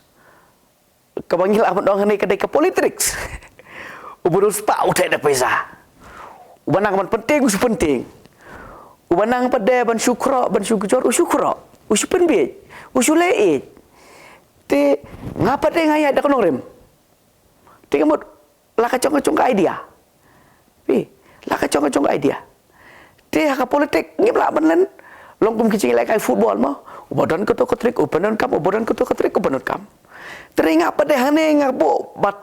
kaba ngi lah ban ong hangne ka dei ka politics. Uba riewspah u theh da pisa. Uba nang ban pyntieng u shu pyntieng. Uba nang pat de ban shu khroh, ban shu kjor u shu khroh, u shu pynbiej, u shu leh ïeit. Te nga pat de nga ïaid da ka nongrim. Te ka mut la ka jong ka jong ka idea. Phi, la ka jong ka jong ka idea. Te ha ka politik ngim lah ban len long kum ki jingïalehkai football mo. Uba don kato ka trick u pyndonkam, uba don kato ka trick u pyndonkam. Te nga pat de hangne nga buh bad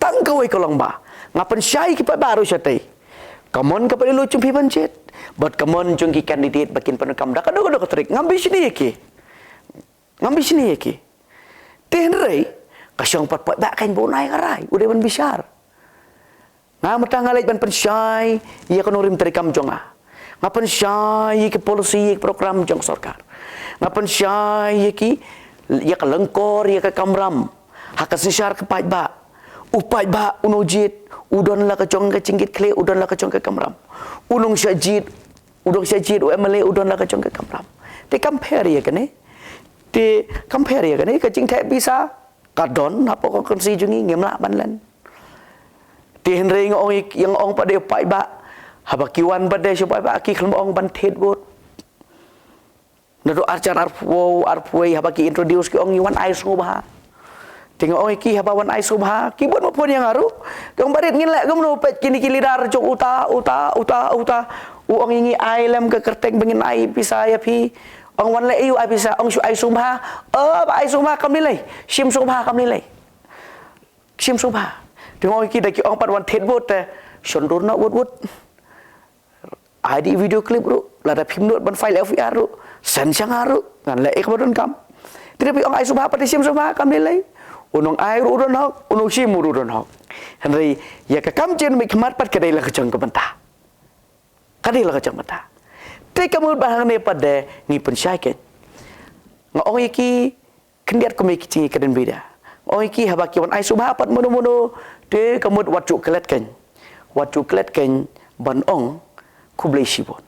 tang kawei ka long ba nga pynshai ki paidbah ruh shatei. Ka mon ka pynlut jong phi ban jied bad ka mon jong ki candidate ba kin pyndonkam da kano kano ka trick, ngam bishni ïa ki. Ngam bishni ïa ki. Te hynrei ka shong pat paidbah kan ba un ai ka rai, u dei ban bishar. Nga mynta nga leit ban pynshai ïa ka nongrim treikam jong nga. Nga pynshai ïa ki policy, ïa ki program jong sorkar. Nga pynshai ïa ki, ïa ka lyngkor, ïa ka kamram ha ka synshar ka paidbah. U paidbah u nongjied u don la ka jong ka jingkitkhlieh, u don la ka jong ka kamram. U nongshah jied u don, shah jied u MLA u don la ka jong ka kamram. Te kam pher ïa kane. Te kam pher ïa kane, ka jingtheh pisa ka don hapoh ka constituency jong ngi, ngim lah ban len. Te hynrei nga ong, ïa nga ong pat de paidbah, haba ki wan pat de sha paidbah ki khlem ong ban thied vote. Naduh arhajar arphew, arphew wei haba ki introduce ki ong ngi wan ai sngewbha. Te nga ong ïa ki haba wan ai sngewbha, ki bun ba phone ïa nga ruh. Ki ong, Barit, ngin leh kumno, peit kine ki leader jong uta, uta, uta, uta. U ong ïa ngi ai lem ka kyrteng ba ngin ai pisa ïa phi. Ong wan leh aiu ai pisa, ong shu ai sngewbha. Oh, ba ai sngewbha kam lei lei. Shim sngewbha kam lei lei. Shim sngewbha. Te nga ong ïa ki da ki ong pat wan thied vote te shon dur noh wut wut. Ai dei video clip ruh, lada phim nud ban file FIR ruh, send sha nga ruh, ngan leh ïa kaba donkam. Te da phi ong ai sngewbha pat te shim sngewbha kam lei lei. U nongai ruh u don hok, u nongshim ruh u don hok. Hynrei ïa ka kam jingmihkhmat pat ka dei la ka jong ka bynta. Ka dei la ka jong ka bynta. Te ka mut ba hangne pat de ngi pynshai kein. Nga ong ïa ki khyndiat kum ïa ki jingïakren bida. Nga ong ïa ki haba ki wan ai sngewbha pat mano mano. Te ka mut wat ju klet kein. Wat ju klet kein ban ong khublei shibun.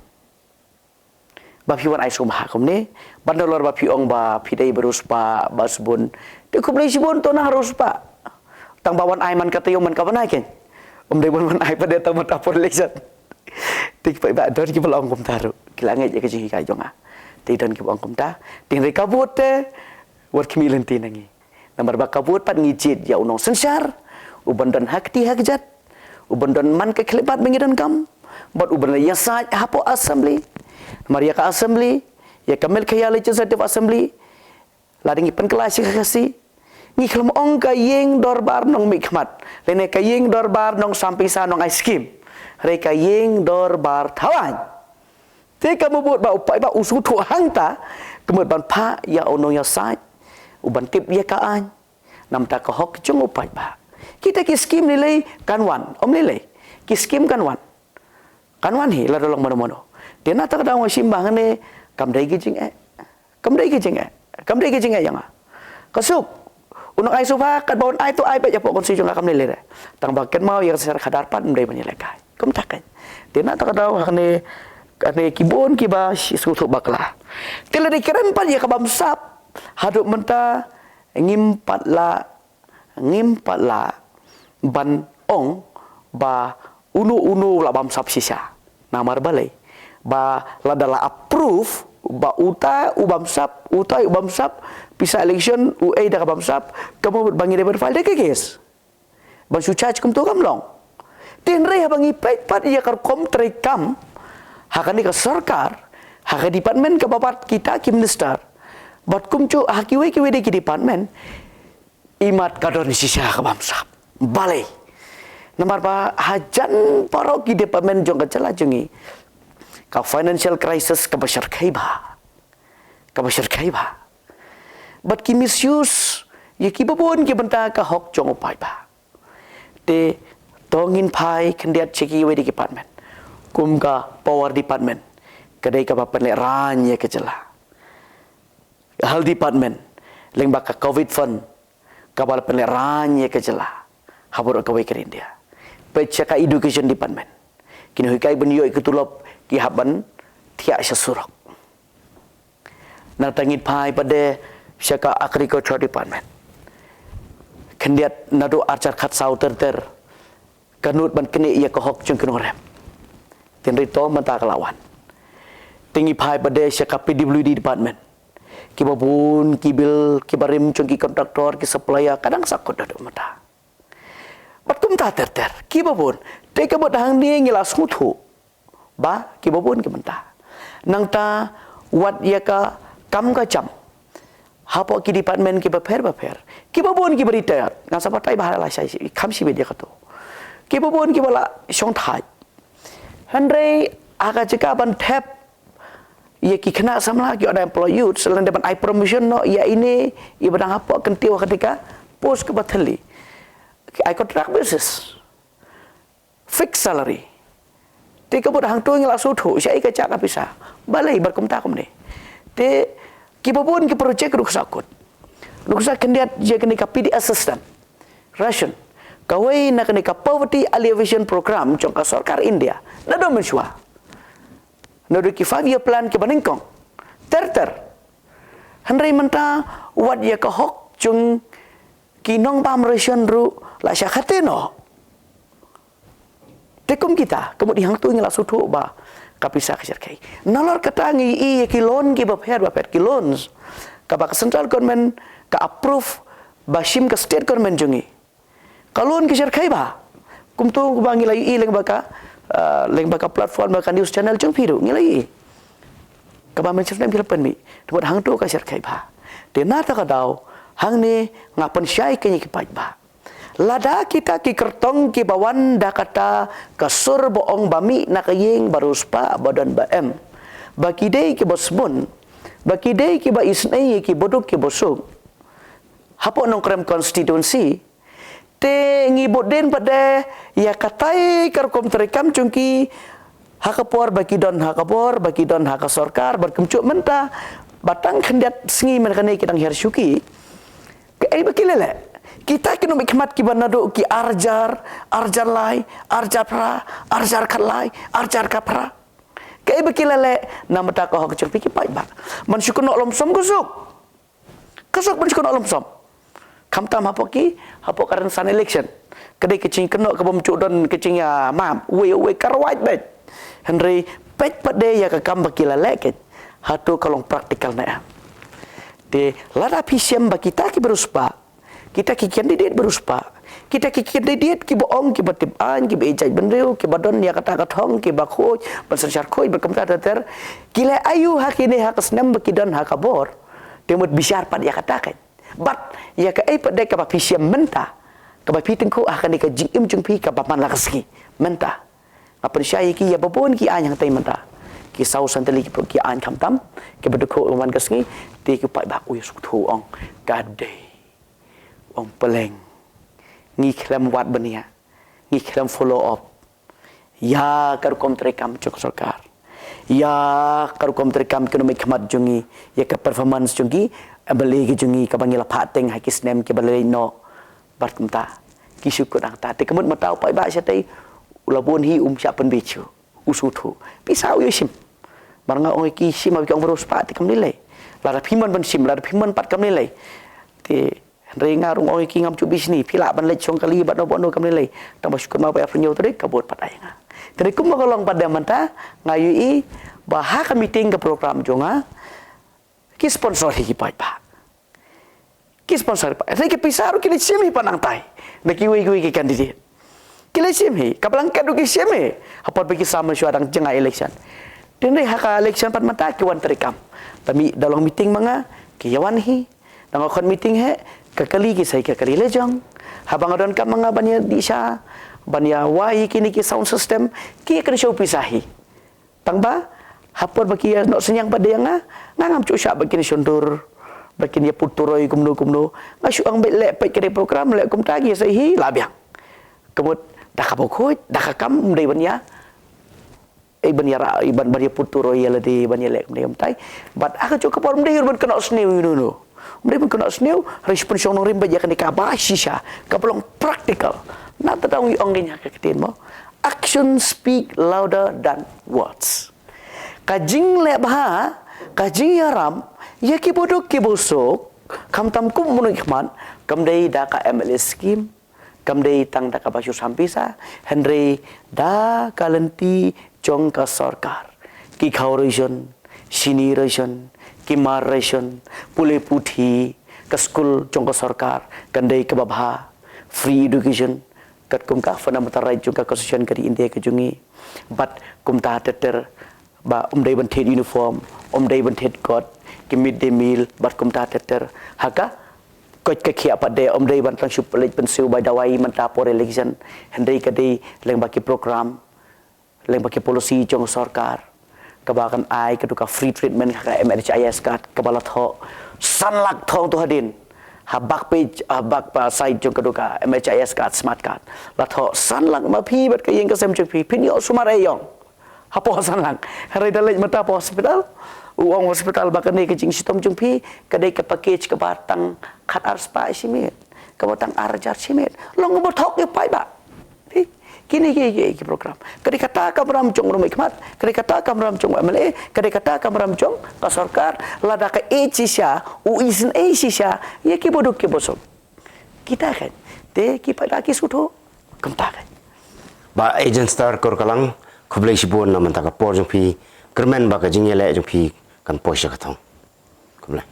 Ba phi wan ai sngewbha kumne, ban da lor ba phi ong ba phi dei ba riewspah ba sbun. Te khublei shibun to na riewspah. Tang ba wan ai man ka taïew man ka bnai kein. Um dei ban wan ai pat de tang ba ta por election. Te ki paidbah don kiba la ong kumta ruh. Ki la ngeit ïa ka jinghikai jong nga. Te don kiba ong kumta. Te hynrei ka vote te wat khmih lynti na ngi. Namar ba ka vote pat ngi jied ïa u nongsynshar, u ban don ha kti ha kjat, u ban don man ka khyllipmat ba ngi donkam, bad u ban ïasaid hapoh assembly. Namar ïa ka assembly, ïa ka Meghalaya Legislative Assembly, lada ngi pynkylla sha ka Khasi, ngi khlem ong ka ïing dorbar nongmihkhmat, lane ka ïing dorbar nongsam pisa nongai skim, hynrei ka ïing dorbar thaw aiñ. Te ka mut ba u paidbah u sngewthuh hangta, ka mut ban phah ïa u nongïasaid, u ban tip ïa ka aiñ. Namar ka hok jong u paidbah. Kita ki skim lei lei kan wan, ym lei lei. Ki skim kan wan. Kan wan hi lada long mano mano. Te na kata ka daw nga shim ba hangne kam dei ki jingeh. Kam dei ki jingeh. Kam dei ki jingeh ïa nga. Ka suk. U nongai sngewbha katba un ai to ai beit hapoh constituency jong nga kam lei lei re. Tang ba kynmaw ïa ka synshar khadar pat ym dei ban ïalehkai. Kumta kein. Te na kata ka daw hangne, hangne ki bun kiba sngewthuh bakla. Te lada kren pat ïa ka bamsap haduh mynta ngim pat lah, ngim pat lah ban ong ba uno uno u la bamsap shisha. Namar balei? Ba lada la approve ba uta u bamsap, uta u bamsap, pisa election u ei da ka bamsap, ka mut ba ngi dei ban file da ka case. Ban shu charge kumto kam long. Te hynrei haba ngi peit pat ïa ka rukom treikam ha kane ka sorkar, ha ka department kaba bat kita ki minister, bad kumjuh ha kiwei kiwei de ki department, imat ka don shisha ka bamsap. Balei? Namar ba hajan baroh ki department jong ka jylla jong ngi, ka financial crisis kaba shyrkhei bha. Kaba shyrkhei bha. Bad ki misuse ïa kiba bun ki bynta ka hok jong u paidbah. Te to ngin phai khyndiat sha kiwei de ki department. Kum ka power department, ka dei kaba pynlehrain ïa ka jylla. Health department, lyngba ka covid fund, kaba la pynlehrain ïa ka jylla ha baroh kawei ka India. Peit sha ka education department, ki nonghikai ban ïoh ïa ka tulop ki hap ban thiah sha surok. Nangta ngin phai pat de sha ka agriculture department. Khyndiat naduh arhajar khatsaw ter ter, ka nud ban knieh ïa ka hok jong ki nongrep. Te hynrei to mynta ka la wan. Te ngi phai pat de sha ka P W D department. Kiba bun ki bill, kiba rim jong ki contractor, ki supplier, ka dang sahkut naduh mynta. Bad kumta ter ter, kiba bun. Te ka mut hangne ngi la sngewthuh ba kiba bun ki bynta. Nangta wat ïa ka kam ka jam hapoh ki department kiba pher ba pher. Kiba bun kiba retired, ngan sa batai ba ha la shai shi, kham shibit ïa kato. Kiba bun kiba la shong thait. Hynrei ha ka jaka ban thep ïa ki khynnah samla, ki unemployed youth, lane ban ai promotion noh ïa ine iba dang hapoh kyntiew ha kane ka post kaba thylli. Ki ai contract basis, fixed salary. Te ka mut hangto ngi la sngewthuh shaei ka jaka pisa. Balei bad kumta kumne. Te kiba bun ki project ruh ka sahkut. Nuksa khyndiat ïa kane ka P D S system, ration, kawei na kane ka Poverty Alleviation Program jong ka sorkar India. Naduh mynshuwa, naduh ki five year plan kiba nyngkong ter ter. Hynrei mynta wat ïa ka hok jong ki nongbam ration ruh la shah khaten noh. Te kum kita, ka mut hangto ngi la sngewthuh ba ka pisa ka shyrkhei. Nalor kata ngi ïohi ïa ki loan kiba pher ba pher, ki loans kaba ka central government ka approve ba shim ka state government jong ngi. Ka loan ka shyrkhei bha. Kumto kumba ngi la ïohi lyngba ka, ah, lyngba ka platform ba ka news channel jong phi ruh ngi la ïohi. Kaba mention name phi la pynmih. Te mut hangto ka shyrkhei bha. Te na kata ka daw hangne nga pynshai kein ïa ki paidbah. Lada kita ki kyrtong kiba wan da kata ka sur ba ong ba mih na ka ïing ba riewspah ba don ba em, ba ki dei kiba sbun, ba ki dei kiba isynei ïa kiba duk kiba suk, hapoh Nongkrem constituency, te ngi bud dien pat de ïa katai ka rukom treikam jong ki, ha ka por ba ki don ha ka bor, ba ki don ha ka sorkar, bad kumjuh mynta ba tang khyndiat sngi mynta kane ki dang hiar shuki. Kaei ba ki la leh? Kita ki nongmihkhmat kiba naduh ki arjar, arjar lai, arjar phra, arjar khatlai, arjar khatphra. Kaei ba ki la leh namar ka hok jong phi ki paidbah? Ban shu kynnoh lumsum ka suk. Ka suk ban shu kynnoh lumsum. Khamtam hapoh ki, hapoh ka rynsan election. Ka dei ka jingkynnoh ka bym ju don ka jingïamap. Wei wei ka rawait beit. Hynrei peit pat de ïa ka kam ba ki la leh keiñ. Hato ka long practical ne em? Te lada phi shem ba kita ki ba riewspah, kita ki candidate ba riewspah, kita ki candidate kiba ong, kiba tip aiñ, kiba ïeit jaitbynriew, kiba don ïa kata ka thong, kiba khuid, ban synshar khuid, bad kumta ter ter, ki la ïoh ha kine ha ka snem ba ki don ha ka bor. Te mut bishar pat ïa kata keiñ. Bad ïa kaei pat de kaba phi shem mynta, kaba phi tyngkhuh ha kane ka jingim jong phi kaba man la ka sngi mynta. Nga pynshai ïa ki ïa ba bun ki aiñ hangtai mynta. Ki saw san tylli ki, ki aiñ khamtam, kiba dukhuh man ka sngi, te ki paidbah u ïa sngewthuh ong, ka dei, ong, pylleng. Ngi khlem wad bniah, ngi khlem follow up ïa ka rukom treikam jong ka sorkar, ïa ka rukom treikam ki nongmihkhmat jong ngi, ïa ka performance jong ki M L A ki jong ngi kaba ngi la phah teng ha ki snem kiba la leit noh. Bad kumta ki shu kut hangta. Te ka mut mynta u paidbah shatei u la bun hi, um shah pynbeit shuh, u sngewthuh. Pisa u ïoh shim. Mar nga ong ïa ki, shim, haba ki ong ba riewspah te kam lei lei. Lada phi mon ban shim, lada phi mon pat kam lei lei. Te hynrei nga ruh ong ïa ki, ngam ju bishni, phi lah ban leit shong kali bad no bad no, kam lei lei. Tang ba shu kut ma ba ïa phi ñiew tarik ka bud pat ai nga. Te hynrei kumba ka long pat de mynta, nga ïohi ba ha ka meeting, ka program jong nga, ki sponsor hi ki paidbah. Ki sponsor pat. Hynrei ki pisa ruh ki la shim hi pat nangtai na kiwei kiwei ki candidate. Ki la shim hi, ka blanket ruh ki shim hi. Ha por ba ki sam mynshuwa dang jngai election. Te hynrei ha ka election pat mynta ki wan treikam. Da mih, da long meeting ma nga, ki ïa wan hi. Da nga khot meeting hi, ka kali ki sa ïa ka kali lajong. Haba nga donkam ma nga ban ïa dih sha, ban ïa wai ïa kine ki sound system, ki ïa kynshew pisa hi. Tang ba ha por ba ki ïa noh synñiang pat de ïa nga, nga ngam ju shah ba kin shon dur, ba kin ïa put turoi kumno kumno. Nga shu ong beit leh, peit ka dei program, leh kumta, ki ïa sei hi, la biang. Ka mut da kaba khuid, da ka kam, ym dei ban ïa, eh, ban ïa ra, eh, ban, ban ïa put turoi ïa lade, ban ïa leh kumne kumtai. Bad ha kajuh ka por ym dei ruh ban kynnoh sniew ïa uno uno. Ym dei ban kynnoh sniew, hynrei shu pynshong nongrim beit ïa kane kaba shisha, kaba long practical. Nangta dang ong ïa, ong ïa nga ha ka ktien mo, action speak louder than words. Ka jingleh bha, ka jingïaram ïa kiba duk kiba suk, khamtam kum u nongmihkhmat, kam dei da ka M L A scheme, kam dei tang da kaba shu sam pisa, hynrei da ka lynti jong ka sorkar. Ki khaw ration, shini ration, ki mar ration, pule puthi, ka skul jong ka sorkar kan dei kaba bha, free education, katkum ka fundamental right jong ka Constitution ka ri India ka jong ngi. Bad kumta ter ter, ba ym dei ban thied uniform, ym dei ban thied kot, ki mid day meal, bad kumta ter ter. Ha ka koit ka khiah pat de, ym dei ban tang shu leit pynsiew bai dawai mynta por election, hynrei ka dei lyngba ki program, lyngba ki policy jong sorkar, kaba kan ai ka dei ka free treatment ha ka M H I S card, kaba la thoh san lak thong tu hadien. Ha back page, ha back pa side jong ka dei ka M H I S card, smart card, la thoh san lak, ma phi bad ka ïing ka sem jong phi, phin ïoh sumar ei ïong. Hapoh san lak. Hynrei da leit mynta hapoh hospital, u ong hospital ba kane ka jingshitom jong phi ka dei ka package kaba tang khatar spah shi miet, kaba tang ar hajar shi miet. Long ba thok ïa paidbah. Phi, kine ki, ki, ki program. Ka dei kata ka kamram jong u nongmihkhmat, ka dei kata ka kamram jong u M L A, ka dei kata ka kamram jong ka sorkar. Lada ka ïeit shisha, u isynei shisha ïa kiba duk kiba suk, kita keiñ te ki paidbah ki sngewthuh. Kumta keiñ. Bah Agent Star Kurkalang, khublei shibun na mynta ka por jong phi. Kyrmen ba ka jingïaleh jong phi kan poi sha ka thong. Khublei.